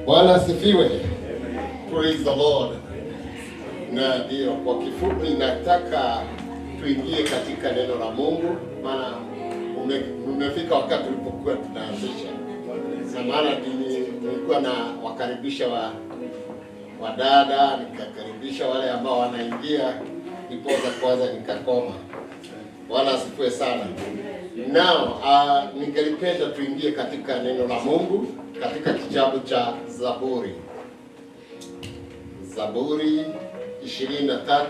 Bwana asifiwe. Praise the Lord. Na ndio, kwa kifupi nataka tuingie katika neno la Mungu, maana umefika wakati tulipokuwa tunaanzisha, na maana nilikuwa na wakaribisha wa wadada, nikakaribisha wale ambao wanaingia, ndiposa kwanza nikakoma. Bwana asifiwe sana. Now, ningelipenda tuingie katika neno la Mungu katika kitabu cha Zaburi. Zaburi 23,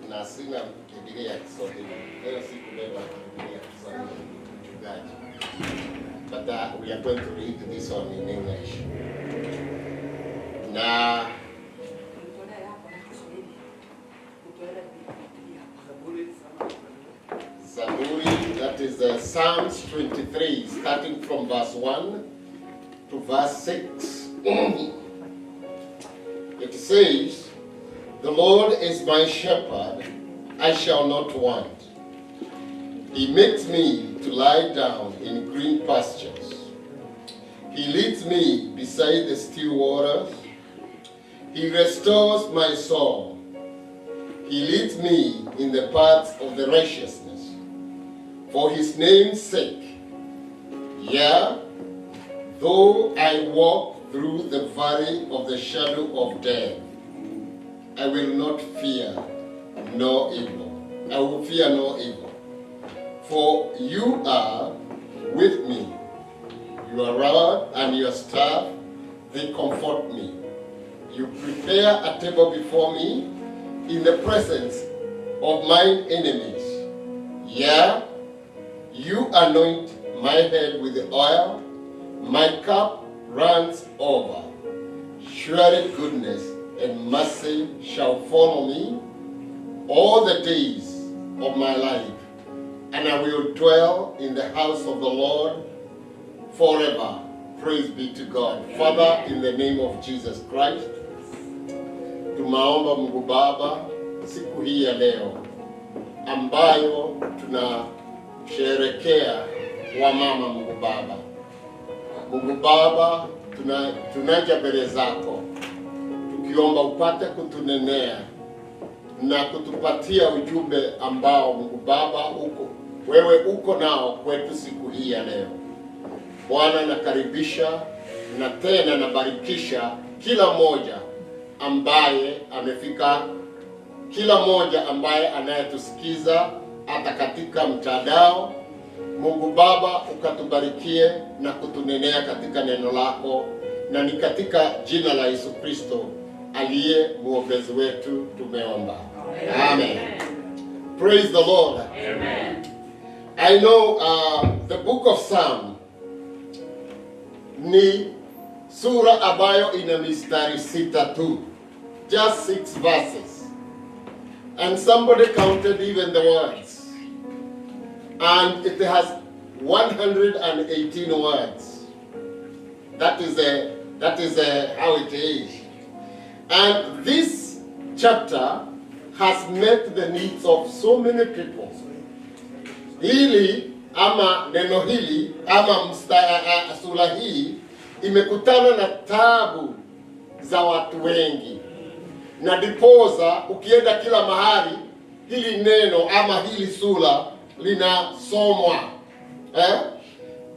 na sina Biblia ya Kiswahili. Leo sikubeba Biblia ya Kiswahili, mchungaji. But we are going to read this one in English. Na Zaburi, that is Psalms 23, starting from verse 1 to verse 6. It says, "The Lord is my shepherd, I shall not want. He makes me to lie down in green pastures. He leads me beside the still waters. He restores my soul. He leads me in the paths of the righteousness for his name's sake. Yea, though I walk through the valley of the shadow of death, I will not fear no evil. I will fear no evil. For you are with me. Your rod and your staff, they comfort me. You prepare a table before me in the presence of mine enemies. Yea, you anoint my head with the oil, my cup runs over. Surely goodness and mercy shall follow me all the days of my life, and I will dwell in the house of the Lord forever." Praise be to God. Father, in the name of Jesus Christ, tunaomba Mungu Baba siku hii ya leo ambayo tunasherekea wamama, Mungu Baba. Mungu Baba, tunaja mbele zako tukiomba upate kutunenea na kutupatia ujumbe ambao, Mungu Baba, uko wewe uko nao kwetu siku hii ya leo. Bwana, nakaribisha na tena nabarikisha kila mmoja ambaye amefika, kila mmoja ambaye anayetusikiza hata katika mtandao. Mungu Baba, ukatubarikie na kutunenea katika neno lako, na ni katika jina la Yesu Kristo aliye mwombezi wetu tumeomba. Amen. Praise the Lord. Amen. I know the book of Psalm ni sura ambayo ina mistari sita tu. Just six verses. And somebody counted even the words. And it has 118 words. That is how it is. And this chapter has met the needs of so many people. Hili ama neno hili ama sura hii imekutana na tabu za watu wengi, na ndiposa ukienda kila mahali hili neno ama hili sura linasomwa, eh?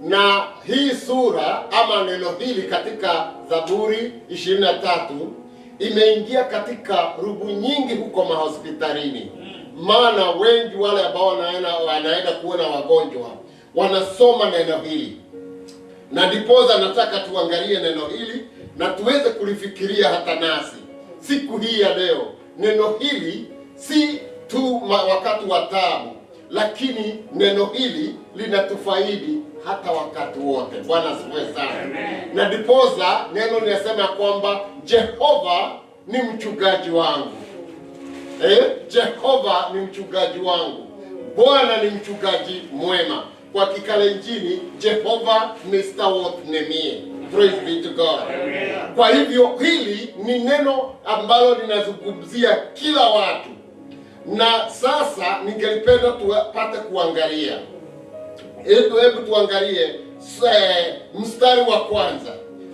Na hii sura ama neno hili katika Zaburi 23 imeingia katika lugha nyingi huko mahospitalini, maana wengi wale ambao wanaenda kuona wagonjwa wanasoma neno hili, na ndiposa nataka tuangalie neno hili na tuweze kulifikiria hata nasi siku hii ya leo. Neno hili si tu wakati wa taabu, lakini neno hili linatufaidi hata wakati wote. Bwana asifiwe sana. Na ndiposa neno linasema kwamba Jehova ni mchungaji wangu. Eh, Jehova ni mchungaji wangu. Bwana ni mchungaji mwema. Kwa Kikalenjini, Jehova Mr. Wot Nemie. Praise be to God. Kwa hivyo hili ni neno ambalo linazungumzia kila watu, na sasa ningelipenda tupate kuangalia Hebu tuangalie mstari wa kwanza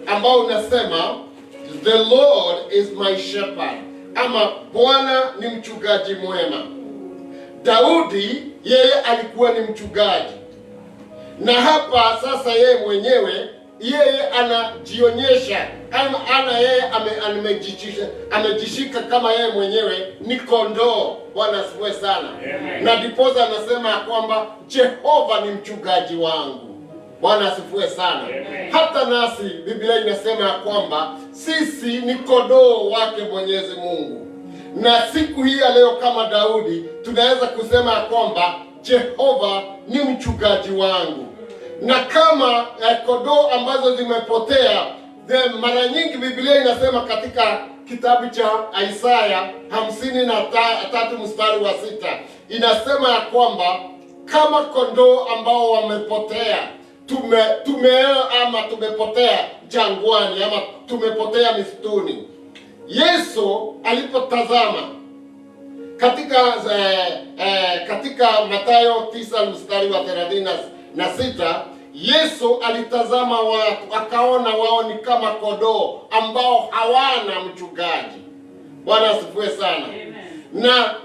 ambao unasema, "The Lord is my shepherd," ama Bwana ni mchungaji mwema. Daudi yeye alikuwa ni mchungaji, na hapa sasa yeye mwenyewe, yeye anajionyesha ama ana yeye amejishika kama yeye mwenyewe ni kondoo. Bwana asifiwe sana. Amen. Na ndiposa anasema ya kwamba Jehova ni mchungaji wangu. Bwana asifiwe sana. Amen. Hata nasi Biblia inasema ya kwamba sisi ni kondoo wake Mwenyezi Mungu, na siku hii ya leo kama Daudi tunaweza kusema ya kwamba Jehova ni mchungaji wangu, na kama kondoo ambazo zimepotea, mara nyingi Biblia inasema katika kitabu cha Isaya 53 mstari wa 6, inasema ya kwamba kama kondoo ambao wamepotea, tume, tume ama tumepotea jangwani ama tumepotea misituni. Yesu alipotazama katika Mathayo 9 mstari wa 36, Yesu alitazama watu akaona wao ni kama kondoo ambao hawana mchungaji. Bwana asifiwe sana.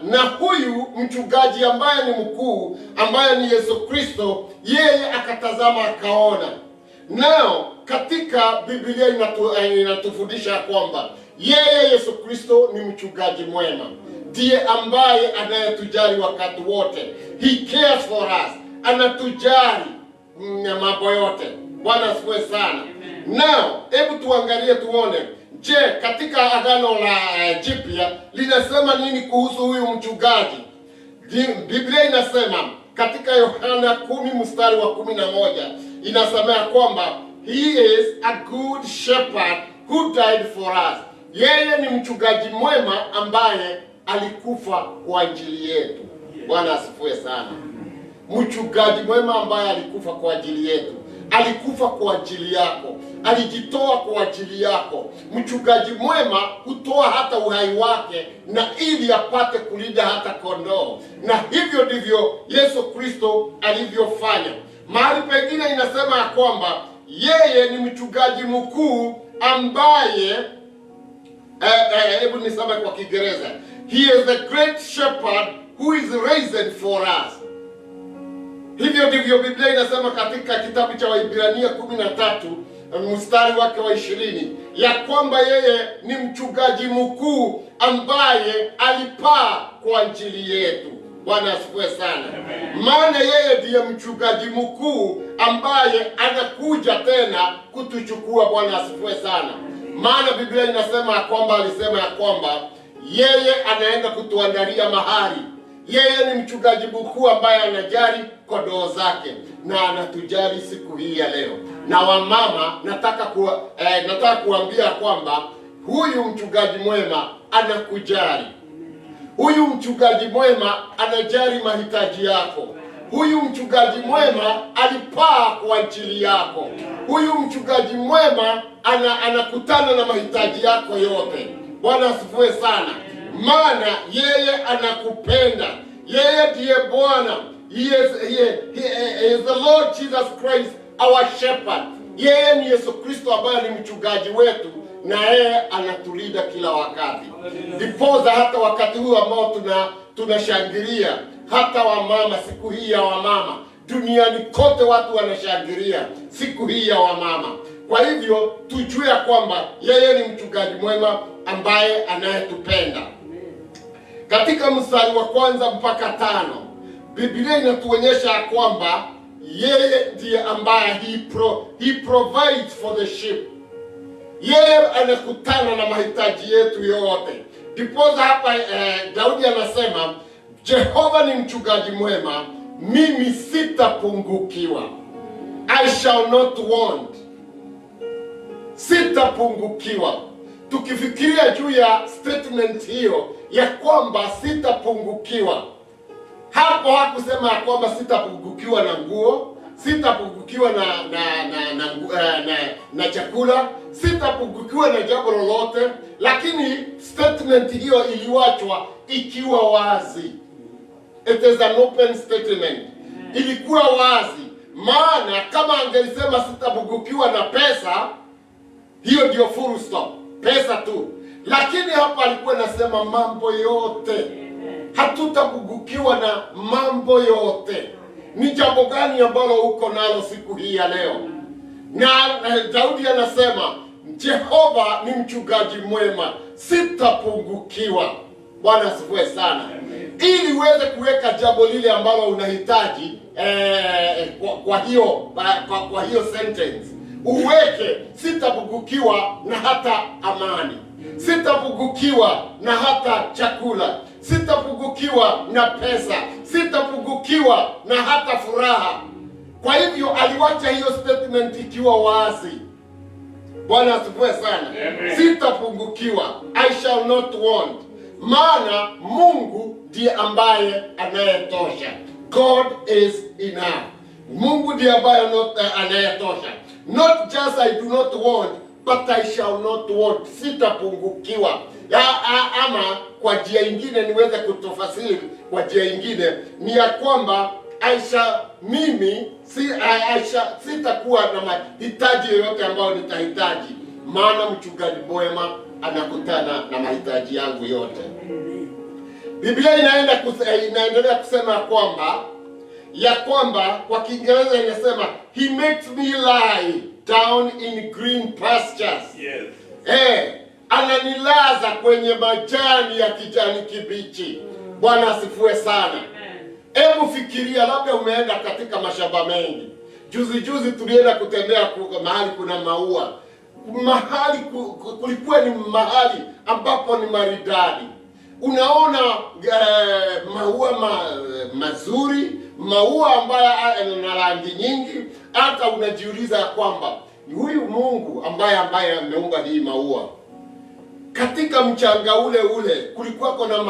Na huyu mchungaji ambaye ni mkuu, ambaye ni Yesu Kristo, yeye akatazama akaona. Nao katika Biblia inatufundisha kwamba yeye Yesu Kristo ni mchungaji mwema, ndiye ambaye anayetujali wakati wote. He cares for us, anatujali na mambo yote. Bwana asifiwe sana. Now, hebu tuangalie tuone, je, katika Agano la Jipya linasema nini kuhusu huyu mchungaji? Biblia inasema katika Yohana 10 mstari wa 11, inasema ya kwamba he is a good shepherd who died for us. Yeye ni mchungaji mwema ambaye alikufa kwa ajili yetu. Bwana asifiwe sana. Mchungaji mwema ambaye alikufa kwa ajili yetu, alikufa kwa ajili yako, alijitoa kwa ajili yako. Mchungaji mwema hutoa hata uhai wake na ili apate kulinda hata kondoo, na hivyo ndivyo Yesu Kristo alivyofanya. Mahali pengine inasema ya kwamba yeye ni mchungaji mkuu ambaye, hebu niseme kwa Kiingereza, he is the great shepherd who is risen for us. Hivyo ndivyo Biblia inasema katika kitabu cha Waibrania 13 mstari wake wa 20, ya kwamba yeye ni mchungaji mkuu ambaye alipaa kwa ajili yetu. Bwana asifiwe sana. Maana yeye ndiye mchungaji mkuu ambaye anakuja tena kutuchukua. Bwana asifiwe sana. Maana Biblia inasema ya kwamba alisema ya kwamba yeye anaenda kutuandalia mahali. Yeye ni mchungaji mkuu ambaye anajali kondoo zake na anatujali siku hii ya leo. Na wamama, nataka kuambia kwamba huyu mchungaji mwema anakujali. Huyu mchungaji mwema anajali mahitaji yako. Huyu mchungaji mwema alipaa kwa ajili yako. Huyu mchungaji mwema anakutana na mahitaji yako yote. Bwana asifiwe sana. Maana yeye anakupenda. Yeye ndiye Bwana. He is the Lord Jesus Christ, our shepherd. Yeye ni Yesu Kristo ambaye ni mchungaji wetu na yeye anatulinda kila wakati. Ndiposa hata wakati huu ambao tunashangilia hata wamama, siku hii ya wamama duniani kote, watu wanashangilia siku hii ya wamama. Kwa hivyo tujue ya kwamba yeye ni mchungaji mwema ambaye anayetupenda. Katika mstari wa kwanza mpaka tano, Biblia inatuonyesha ya kwamba yeye ndiye ambaye he provides for the sheep. Yeye anakutana na mahitaji yetu yote. Ndiposa hapa Daudi anasema, Jehova ni mchungaji mwema, mimi sitapungukiwa. I shall not want. Sitapungukiwa. Tukifikiria juu ya statement hiyo ya kwamba sitapungukiwa, hapo hakusema ya kwamba sitapungukiwa na nguo, sitapungukiwa na chakula, sitapungukiwa na jambo lolote, lakini statement hiyo iliwachwa ikiwa wazi. It is an open statement. Ilikuwa wazi, maana Maana kama angelisema sitapungukiwa na pesa, hiyo ndio full stop, pesa tu. Lakini hapa alikuwa anasema mambo yote, hatutapungukiwa na mambo yote. Ni jambo gani ambalo uko nalo siku hii ya leo? Na Daudi anasema Jehova ni mchungaji mwema, sitapungukiwa. Bwana asifiwe sana. Ili uweze kuweka jambo lile ambalo unahitaji kwa hiyo sentence uweke, sitapungukiwa na hata amani, sitapungukiwa na hata chakula, sitapungukiwa na pesa, sitapungukiwa na hata furaha. Kwa hivyo aliwacha hiyo statement ikiwa wazi. Bwana asifiwe sana. Amen. Sitapungukiwa, I shall not want, maana Mungu ndiye ambaye anayetosha. God is enough. Mungu ndiye ambaye anayetosha. Not just I do not want, but I shall not want. Sitapungukiwa. Ama kwa njia ingine niweze kutafasiri kwa njia ingine ni ya kwamba I shall, mimi si, I shall, sitakuwa na mahitaji yoyote ambayo nitahitaji, maana mchungaji mwema anakutana na mahitaji yangu yote. Biblia inaendelea kusema ya kwamba kwa Kiingereza inasema, "He makes me lie down in green pastures." Ananilaza kwenye majani ya kijani kibichi. Bwana asifiwe sana. Hebu fikiria, labda umeenda katika mashamba mengi. Juzi juzi tulienda kutembea mahali kuna maua, mahali kulikuwa ni mahali ambapo ni maridadi. Unaona maua mazuri, maua ambayo yana rangi nyingi, hata unajiuliza ya kwamba ni huyu Mungu ambaye ameumba hii maua. Katika mchanga ule ule kulikuwa na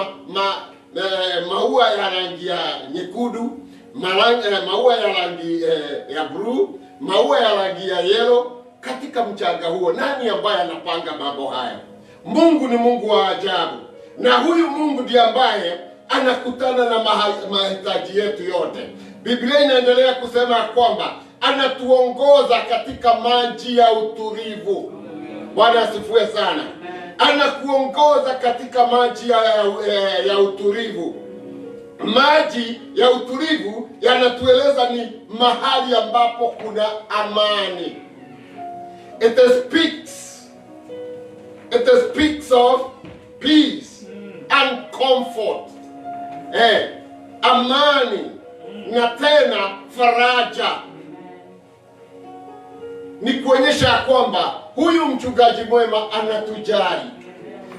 maua ya rangi ya nyekundu, maua ya rangi ya bluu, maua ya rangi ya yellow. Katika mchanga huo, nani ambaye anapanga mambo haya? Mungu ni Mungu wa ajabu, na huyu Mungu ndiye ambaye anakutana na mahitaji yetu yote. Biblia inaendelea kusema ya kwamba anatuongoza katika maji ya utulivu. Bwana asifiwe sana. Anakuongoza katika maji ya utulivu. Maji ya utulivu yanatueleza ni mahali ambapo kuna amani. It speaks of peace and comfort. Amani na tena faraja. Ni kuonyesha ya kwamba huyu mchungaji mwema anatujali,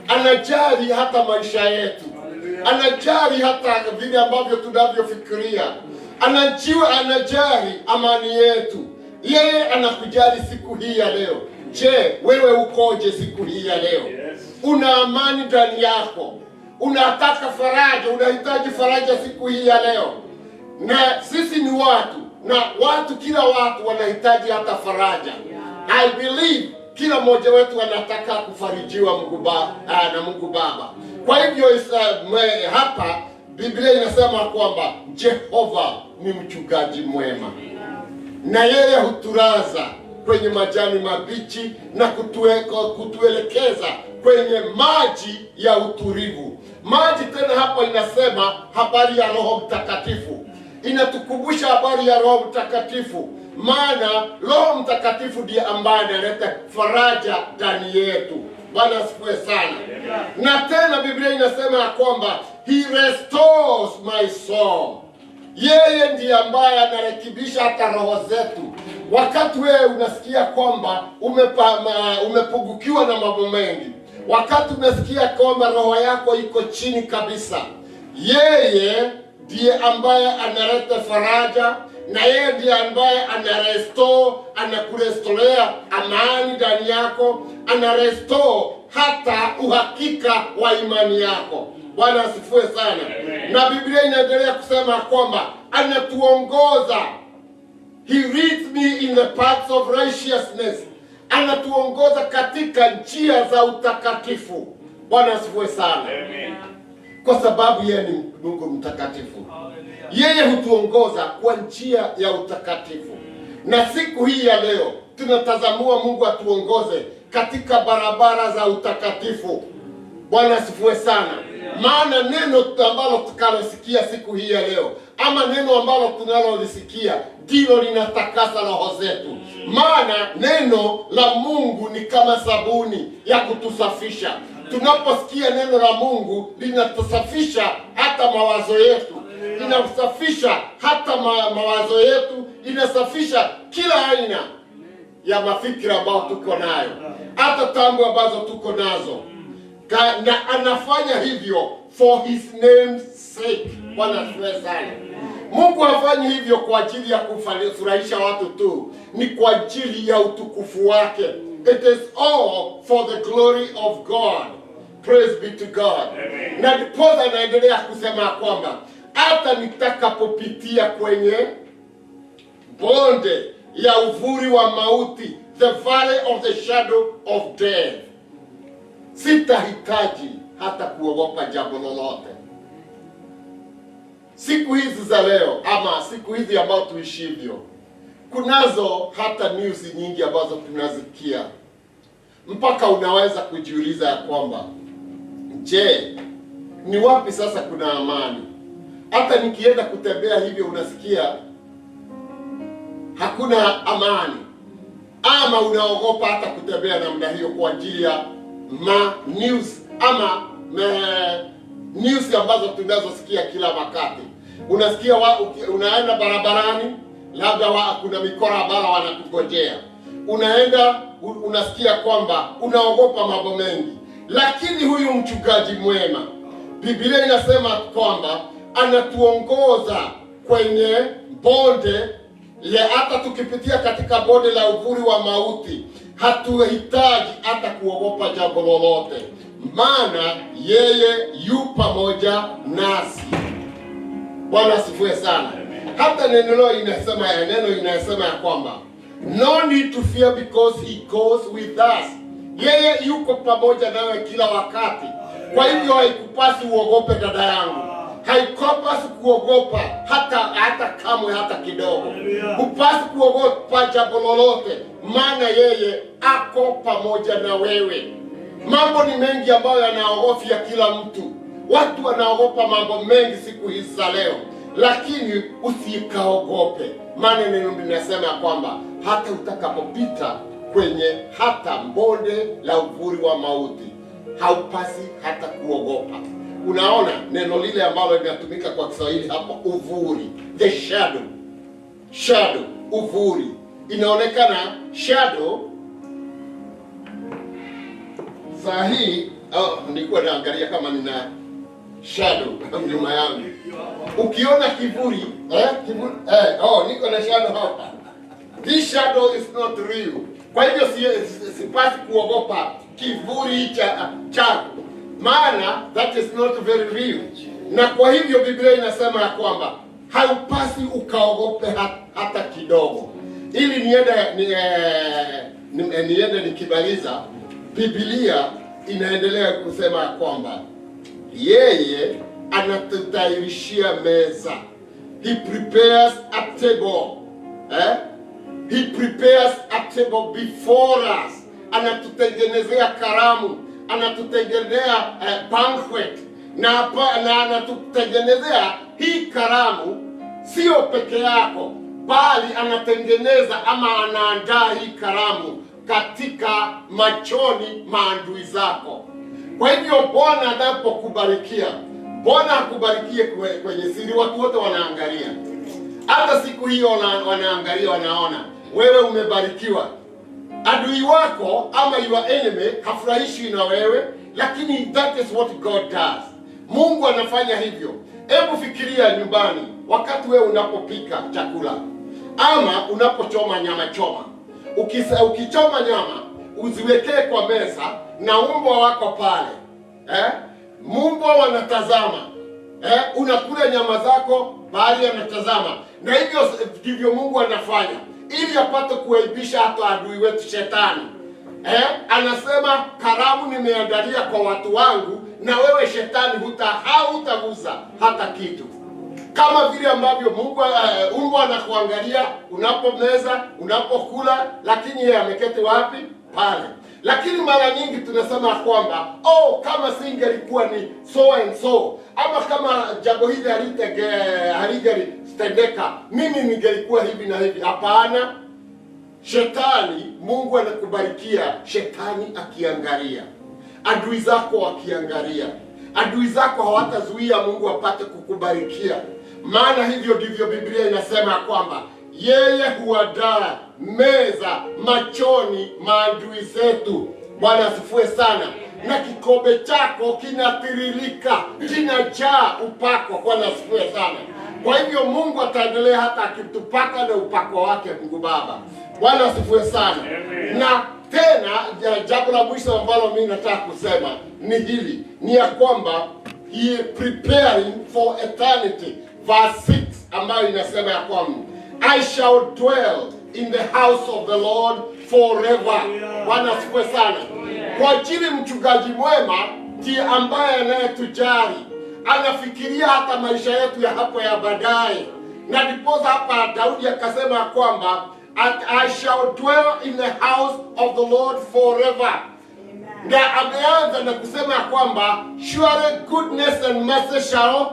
anajali hata maisha yetu, anajali hata vile ambavyo tunavyofikiria, anajua, anajali amani yetu. Yeye anakujali siku hii ya leo. Je, wewe ukoje siku hii ya leo? Yes. Una amani ndani yako? Unataka faraja? Unahitaji faraja siku hii ya leo? Na sisi ni watu na watu, kila watu wanahitaji hata faraja. I believe kila mmoja wetu anataka kufarijiwa na Mungu Baba. Kwa hivyo hapa Biblia inasema kwamba Jehova ni mchungaji mwema na yeye hutulaza kwenye majani mabichi na kutuelekeza kwenye maji ya utulivu. Maji tena hapo inasema habari ya Roho Mtakatifu, inatukumbusha habari ya Roho Mtakatifu, maana Roho Mtakatifu ndiye ambaye analeta faraja ndani yetu. Bwana asifiwe sana. Na tena Biblia inasema ya kwamba he restores my soul. Yeye ndiye ambaye anarekebisha hata roho zetu. Wakati wewe unasikia kwamba umepungukiwa na mambo mengi, wakati unasikia kwamba roho yako iko chini kabisa, yeye ndiye ambaye analeta faraja, na yeye ndiye ambaye anarestore, anakurestorea amani ndani yako, anarestore hata uhakika wa imani yako. Bwana asifiwe sana. Amen. Na Biblia inaendelea kusema kwamba anatuongoza. He leads me in the paths of righteousness. Anatuongoza katika njia za utakatifu. Bwana asifiwe sana. Amen. Kwa sababu yeye ni Mungu mtakatifu. Yeye hutuongoza kwa njia ya utakatifu. Na siku hii ya leo tunatazamua Mungu atuongoze katika barabara za utakatifu. Bwana asifiwe sana. Maana neno ambalo tukalosikia siku hii ya leo, ama neno ambalo tunalolisikia ndilo linatakasa roho zetu. Maana neno la Mungu ni kama sabuni ya kutusafisha. Tunaposikia neno la Mungu linatusafisha hata mawazo yetu, linasafisha hata mawazo yetu, inasafisha kila aina ya mafikira ambayo tuko nayo, hata tambo ambazo tuko nazo. Na anafanya hivyo for his name's sake. Bwana asifiwe sana. Mungu hafanyi hivyo kwa ajili ya kufurahisha watu tu, ni kwa ajili ya utukufu wake. It is all for the glory of God. Praise be to God. Na ndiposa anaendelea kusema kwamba hata nitakapopitia kwenye bonde ya uvuli wa mauti, the valley of the shadow of death, sitahitaji hata kuogopa jambo lolote. Siku hizi za leo ama siku hizi ambao tuishivyo, kunazo hata news nyingi ambazo tunasikia, mpaka unaweza kujiuliza ya kwamba je, ni wapi sasa kuna amani? Hata nikienda kutembea hivyo, unasikia hakuna amani, ama unaogopa hata kutembea namna hiyo kwa ajili ya ma news ama news ambazo tunazosikia kila wakati. Unasikia unaenda barabarani, labda kuna mikora ambayo wanakungojea. Unaenda unasikia kwamba unaogopa mambo mengi, lakini huyu mchungaji mwema, Biblia inasema kwamba anatuongoza kwenye bonde le, hata tukipitia katika bonde la uvuli wa mauti, hatuhitaji hata kuogopa jambo lolote, maana yeye yu pamoja nasi. Bwana asifiwe sana. Hata neno inasema ya kwamba no need to fear because he goes with us. Yeye yuko pamoja nawe kila wakati. Kwa hivyo haikupasi uogope, dada yangu, haikupasi kuogopa hata kamwe hata kidogo. Hupasi kuogopa jambo lolote, maana yeye ako pamoja na wewe. Mambo ni mengi ambayo yanaogofya kila mtu. Watu wanaogopa mambo mengi siku hizi za leo, lakini usikaogope, maana neno linasema ya kwamba hata utakapopita kwenye hata bonde la uvuli wa mauti, haupasi hata kuogopa. Unaona neno lile ambalo linatumika kwa Kiswahili hapo, uvuli, the shadow, shadow, uvuli. Inaonekana shadow saa hii. Oh, nilikuwa naangalia kama nina shadow nyuma yangu. Ukiona kivuli, kivuli, oh, niko na shadow hapa. This shadow is not real. Kwa hivyo sipasi kuogopa kivuli cha changu, maana that is not very real. Na kwa hivyo Biblia inasema ya kwamba haupasi ukaogope hata kidogo. Ili niende nikimaliza, Biblia inaendelea kusema ya kwamba yeye anatutayarishia meza. He prepares a table. Eh? He prepares a table before us. Anatutengenezea karamu, anatutengenezea banquet na anatutengenezea hii karamu sio peke yako, bali anatengeneza ama anaandaa hii karamu katika machoni maadui zako. Kwa hivyo Bwana anapokubarikia, Bwana akubarikie kwenye siri, watu wote wanaangalia. Hata siku hiyo wanaangalia, wanaona wewe umebarikiwa. Adui wako ama your enemy hafurahishwi na wewe, lakini that is what God does. Mungu anafanya hivyo. Hebu fikiria nyumbani, wakati wewe unapopika chakula ama unapochoma nyama choma, ukichoma nyama uziwekee kwa meza na umbwa wako pale, eh? Mbwa wanatazama, eh? Unakula nyama zako bali anatazama, na hivyo ndivyo Mungu anafanya ili apate kuaibisha hata adui wetu shetani. Eh? Anasema karamu nimeandalia kwa watu wangu, na wewe shetani hautaguza hata kitu. Kama vile ambavyo Mungu umbwa anakuangalia unapomeza, unapokula, lakini yeye ameketi wapi? Pale. Lakini mara nyingi tunasema kwamba, oh, kama singelikuwa ni so and so, ama kama jambo hili halingelitendeka, mimi ningelikuwa hivi na hivi. Hapana. Shetani, Mungu anakubarikia, shetani akiangalia, adui zako wakiangalia, adui zako hawatazuia Mungu apate kukubarikia, maana hivyo ndivyo Biblia inasema kwamba yeye huandaa meza machoni maadui zetu. Bwana asifiwe sana. Na kikombe chako kinatiririka, kinajaa upako. Bwana asifiwe sana. Kwa hivyo Mungu ataendelea hata akitupaka na upako wake Mungu Baba. Bwana asifiwe sana. Amen. Na tena jambo la mwisho ambalo mimi nataka kusema ni hili, ni ya kwamba he preparing for eternity, verse 6 ambayo inasema ya kwamba, "I shall dwell in the house of the Lord forever." Bwana asifiwe sana. Kwa ajili mchungaji mwema ndiye ambaye anayetujali, anafikiria hata maisha yetu ya hapo ya baadaye, na ndiposa hapa Daudi akasema kwamba, "And I shall dwell in the house of the Lord forever." Na ameanza na kusema ya kwamba, "Surely goodness and mercy shall,"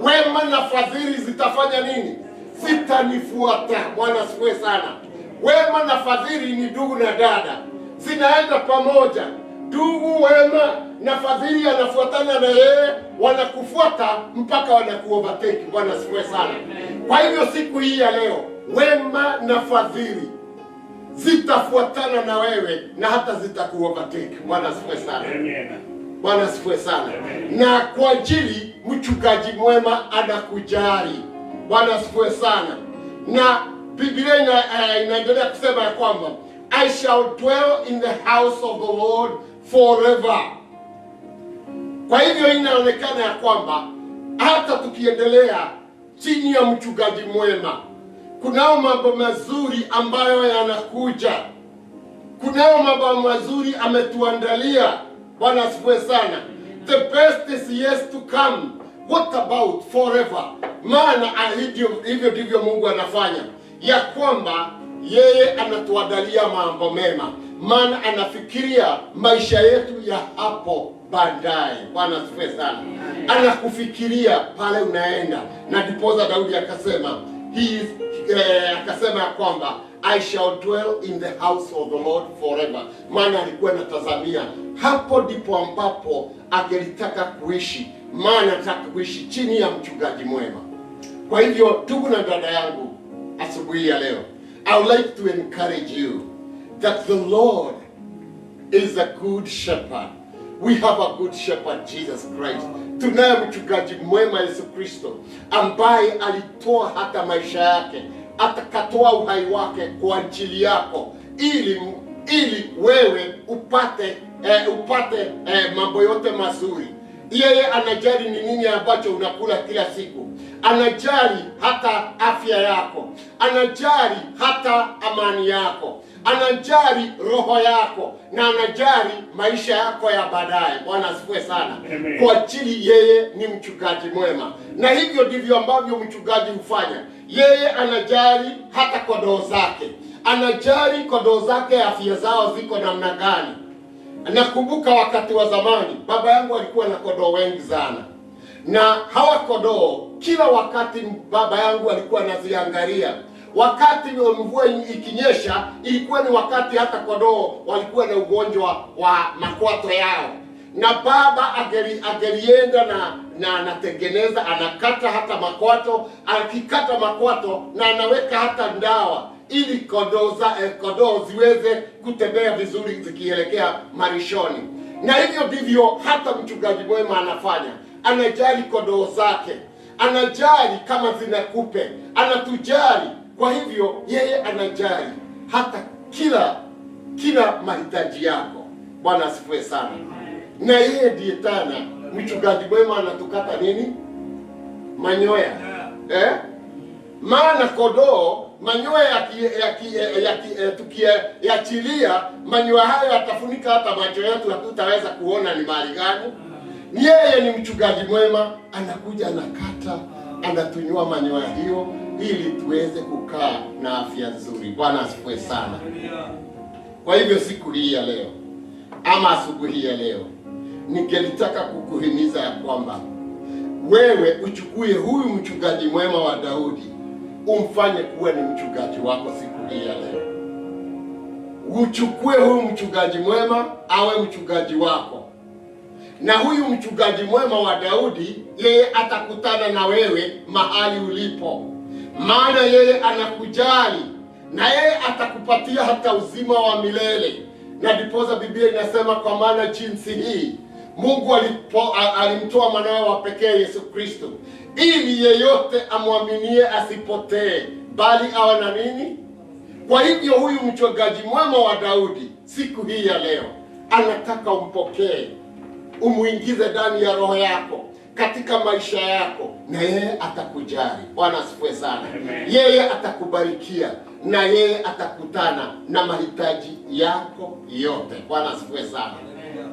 wema na fadhili zitafanya nini? Zitanifuata. Bwana asifiwe sana. Wema na fadhili ni ndugu na dada, zinaenda pamoja. Ndugu wema na fadhili anafuatana na yeye, wanakufuata mpaka wanakuovertake. Bwana asifiwe sana. Kwa hivyo siku hii ya leo, wema na fadhili zitafuatana na wewe na hata zitakuovertake. Bwana asifiwe sana. Amen. Bwana asifiwe sana. Na kwa ajili mchungaji mwema anakujali. Bwana asifiwe sana. Na Biblia inaendelea kusema ya kwamba, "I shall dwell in the house of the Lord forever." Kwa hivyo inaonekana ya kwamba hata tukiendelea chini ya mchungaji mwema, kunao mambo mazuri ambayo yanakuja, kunao mambo mazuri ametuandalia. Bwana asifiwe sana. The best is yet to come. What about forever? Maana hivyo ndivyo Mungu anafanya, ya kwamba yeye anatuandalia mambo mema, maana anafikiria maisha yetu ya hapo baadaye. Bwana asifiwe sana. Anakufikiria pale unaenda, na ndiposa Daudi akasema akasema ya kwamba, "I shall dwell in the house of the Lord forever." Maana alikuwa anatazamia hapo ndipo ambapo angelitaka kuishi, maana anataka kuishi chini ya mchungaji mwema. Kwa hivyo ndugu na dada yangu, asubuhi ya leo, I would like to encourage you that the Lord is a good shepherd. We have a good shepherd, Jesus Christ. Tunaye mchungaji mwema Yesu Kristo ambaye alitoa hata maisha yake, akatoa uhai wake kwa ajili yako ili wewe upate mambo yote mazuri. Yeye anajali ni nini ambacho unakula kila siku, anajali hata afya yako, anajali hata amani yako, anajali roho yako na anajali maisha yako ya baadaye. Bwana asifiwe sana. Amen. Kwa ajili yeye ni mchungaji mwema, na hivyo ndivyo ambavyo mchungaji hufanya. Yeye anajali hata kondoo zake, anajali kondoo zake afya zao ziko namna gani. Nakumbuka wakati wa zamani baba yangu alikuwa na kondoo wengi sana, na hawa kondoo kila wakati baba yangu alikuwa anaziangalia. Wakati mvua ikinyesha, ilikuwa ni wakati hata kondoo walikuwa na ugonjwa wa makwato yao, na baba angelienda na anatengeneza, anakata hata makwato, akikata makwato na anaweka hata dawa ili kondoo ziweze kutembea vizuri zikielekea malishoni. Na hivyo ndivyo hata mchungaji mwema anafanya, anajali kondoo zake, anajali kama zina kupe, anatujali. Kwa hivyo yeye anajali hata kila mahitaji yako. Bwana asifiwe sana. Na yeye ndiye tena mchungaji mwema anatukata nini? Manyoya, eh? Maana kondoo manyoya tukiyachilia manyoya hayo yatafunika hata macho yetu, hatutaweza kuona ni mahali gani. Yeye ni mchungaji mwema, anakuja anakata Anatunyoa manyoya hiyo ili tuweze kukaa na afya nzuri. Bwana asifiwe sana. Kwa hivyo siku hii ya leo ama asubuhi ya leo, ningelitaka kukuhimiza ya kwamba wewe uchukue huyu mchungaji mwema wa Daudi, umfanye kuwa ni mchungaji wako siku hii ya leo. Uchukue huyu mchungaji mwema awe mchungaji wako, na huyu mchungaji mwema wa Daudi, yeye atakutana na wewe mahali ulipo, maana yeye anakujali na yeye atakupatia hata uzima wa milele. Na ndiposa Biblia inasema, kwa maana jinsi hii Mungu alimtoa mwanawe wa pekee Yesu Kristo, ili yeyote amwaminie asipotee, bali awe na nini? Kwa hivyo huyu mchungaji mwema wa Daudi siku hii ya leo anataka umpokee, umuingize ndani ya roho yako, katika maisha yako, na yeye atakujali. Bwana asifiwe sana. Yeye atakubarikia na yeye atakutana na mahitaji yako yote. Bwana asifiwe sana.